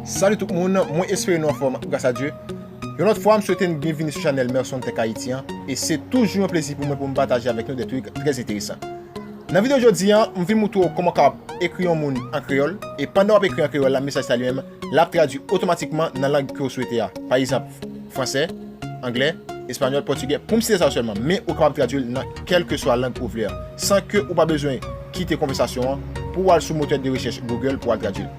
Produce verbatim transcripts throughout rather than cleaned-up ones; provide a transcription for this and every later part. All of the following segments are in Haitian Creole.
Salut tout moun, mwen espere nou anfòm gras a Dye. Yon lòt fwa, m swete n byenvini sou chanèl Merson Tech Haiti an, e se toujou yon plezi pou mwen pou m pataje avèk nou de trik trè enteresan. Nan videyo jodi a, m vin moutre w kòman w kapab ekri yon moun an kreyòl, e pandan w ap ekri an kreyòl la, mesaj sa li menm, l ap tradui otomatikman nan lang ke w swete a. Pa egzanp, fransè, anglè, espanyòl, pòtigè, pou m site sa yo sèlman, men ou kapab tradui l nan kèlkeswa lang ou vle a, san ke ou pa bezwen kite konvèsasyon an pou w al sou motè de rechèch Google pou w al tradui l.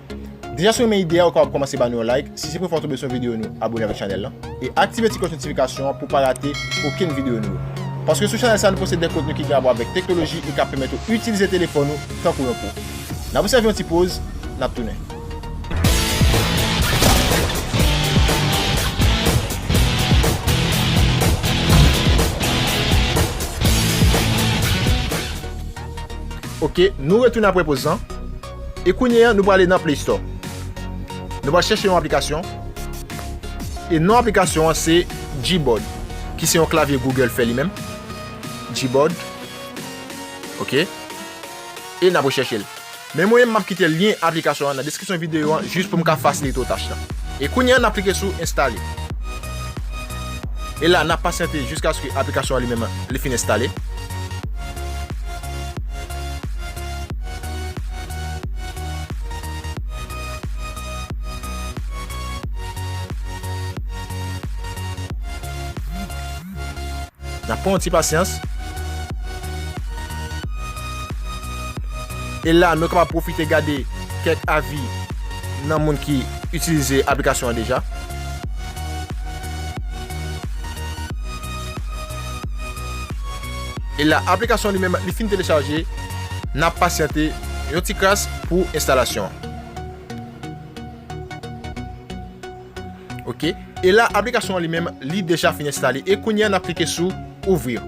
Deja si w renmen ide a, ou kapab kòmanse ba nou yon like, si se premye fwa w tonbe sou yon videyo nou, abòne avèk chanèl lan, e aktive ti klòch notifikasyon an pou w pa rate okenn videyo nou yo. Paske sou chanèl sa, nou poste de kontni ki gen rapò avèk teknoloji e k ap pèmèt ou itilize telefòn ou tankou yon pwo. N ap obsève yon ti poz, n ap tounen. Ok, nou retounen apre poz lan. E kounye a, nou prale nan Play Store. Nou pral chèche yon aplikasyon. E non aplikasyon an se Gboard, ki se yon klavye Google fè li menm. Gboard. Ok. E n ap rechèche l. Men mwen menm, m ap kite lyen aplikasyon an nan deskripsyon videyo an jis pou m ka fasilite w tach lan. E kounye a, n ap klike sou enstale. E la, n ap pasyante jiskaske aplikasyon an li menm li fin enstale. N ap pran yon ti pasyans. E la, nou kapab pwofite gade kèk avi nan moun ki itilize aplikasyon an deja. E la, aplikasyon li menm, li fin telechaje, n ap pasyante yon ti kras pou enstalasyon an. Ok. E la, aplikasyon an li menm, li deja fin enstale. E kounye a, n ap klike sou ouvrir.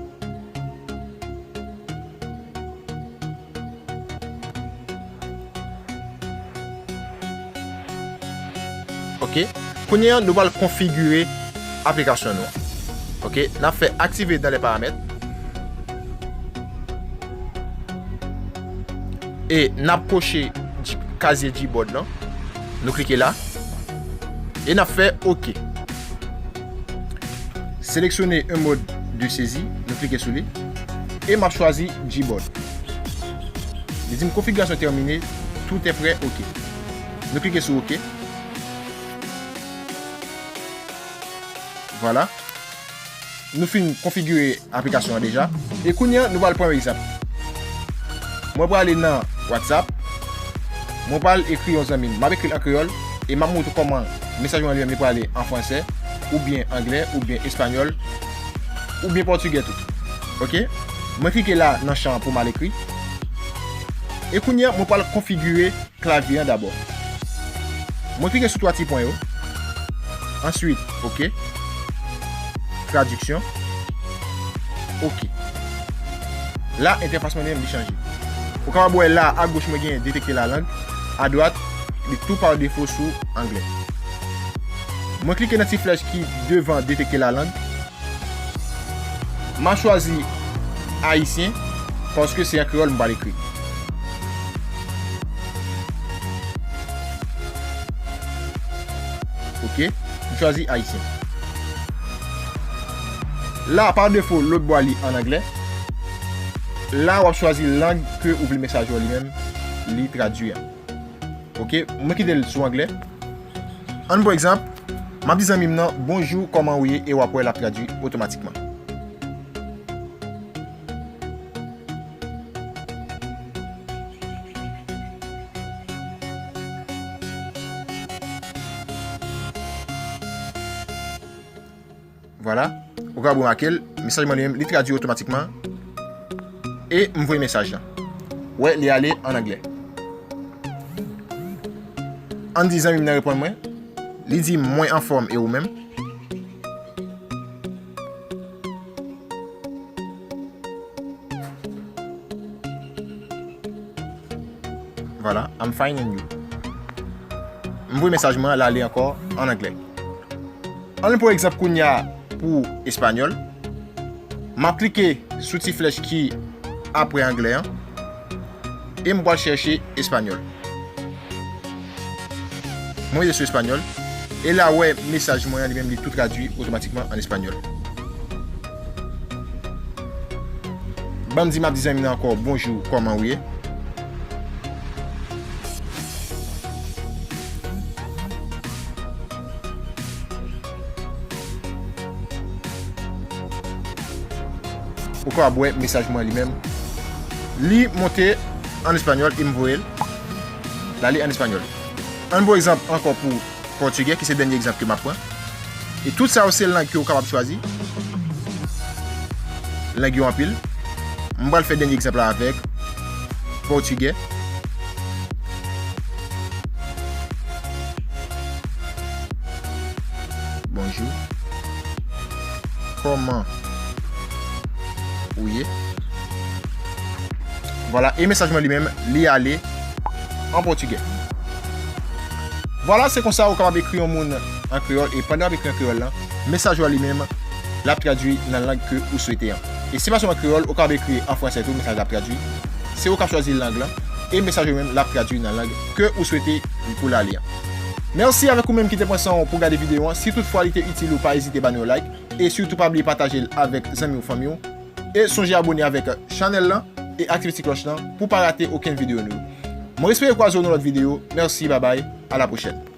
Ok. Kounye a, nou pral konfigire aplikasyon nou an. Ok. N ap fè activer dans les paramètres. E n ap koche G-, kazye Gboard lan. Nou klike la. E n ap fè ok. Sélectionnez un mode de saisie. Nou klike sou li. E m ap chwazi Gboard. Li di m configuration terminée, tout est prêt, ok. Nou klike sou ok. Vwala. Nou fin konfigire aplikasyon an deja. E kounye a, nou pral pran yon egzanp. Mwen prale nan WhatsApp. Mwen pral ekri yon zanmi m. M ap ekri l an kreyòl. E m ap montre w kòman mesaj mwen li menm li prale an fransè, oubyen anglè, oubyen espanyòl, oubyen pòtigè tou. Ok? Mwen klike la nan chan an pou m al ekri. E kounye a, mwen pral konfigire klavye an dabò. Mwen klike sou twa ti pwen yo. Answit, ok. Tradiksyon. Ok. La, entèfas mwen li menm li chanje. Ou kapab wè la, agoch mwen gen detekte la lang. Adwat, li tou pa defo sou anglè. Mwen klike nan ti flèch ki devan detekte la lang. M a chwazi ayisyen, paske se an kreyòl m pral ekri. Ok, m chwazi ayisyen. La, pa defo, lòt bò a li an anglè. La, w ap chwazi lang ke ou vle mesaj ou li menm li tradui an. Ok, mwen kite l sou anglè. Ann pran egzanp, m ap di zanmi m nan, "Bonjou, kòman ou ye?" E w ap wè l ap tradui otomatikman. Vwala. Ou ka remake l, mesaj mwen li menm, li tradui otomatikman. E m voye mesaj lan. Wè, li ale an anglè. Ann di zanmi m nan reponn mwen. Li di, "Mwen anfòm, e ou menm?" Vwala, "I'm fine and you?" M voye mesaj mwen, l ale ankò an anglè. Ann pran egzanp kounye a pou espanyòl. M ap klike sou ti flèch ki apre anglè an. E m pral chèche espanyòl. Mwen rete sou espanyòl. E la, w wè mesaj mwen an, li menm, li tou tradui otomatikman an espanyòl. Ban m di, m ap di zanmi m nan ankò, bonjou, kòman ou ye? Ou kapab wè mesaj mwen li menm. Li monte an espanyòl e m voye l. L ale an espanyòl. Ann ba w egzanp ankò pou pòtigè, ki se dènye egzanp ke m ap pran. E tout sa yo se lang ke w kapab chwazi. Lang yo anpil. M pral fè dènye egzanp la avèk pòtigè. Bonjou. Kòman ou ye? Vwala, e mesaj mwen li menm, li ale an pòtigè. Vwala, se konsa ou kapab ekri yon moun an kreyòl, e pandan w ap ekri an kreyòl lan, mesaj ou a li menm, l ap tradui nan lang ke ou swete an. E se pa sèlman kreyòl, ou kapab ekri an fransè tou, mesaj la ap tradui. Se ou k ap chwazi lang lan, e mesaj ou menm, l ap tradui nan lang ke ou swete pou l ale an. Mèsi avèk ou menm ki te pran san w pou gade videyo an. Si toutfwa li te itil ou, pa ezite ba nou yon like. E sitou pa bliye pataje l avèk zanmi w, fanmi w. E sonje abone avèk chanèl lan e aktive ti klòch lan pou w pa rate okenn videyo nou. Mwen espere kwaze w nan lòt videyo. Mèsi, babay, a la pwochèn.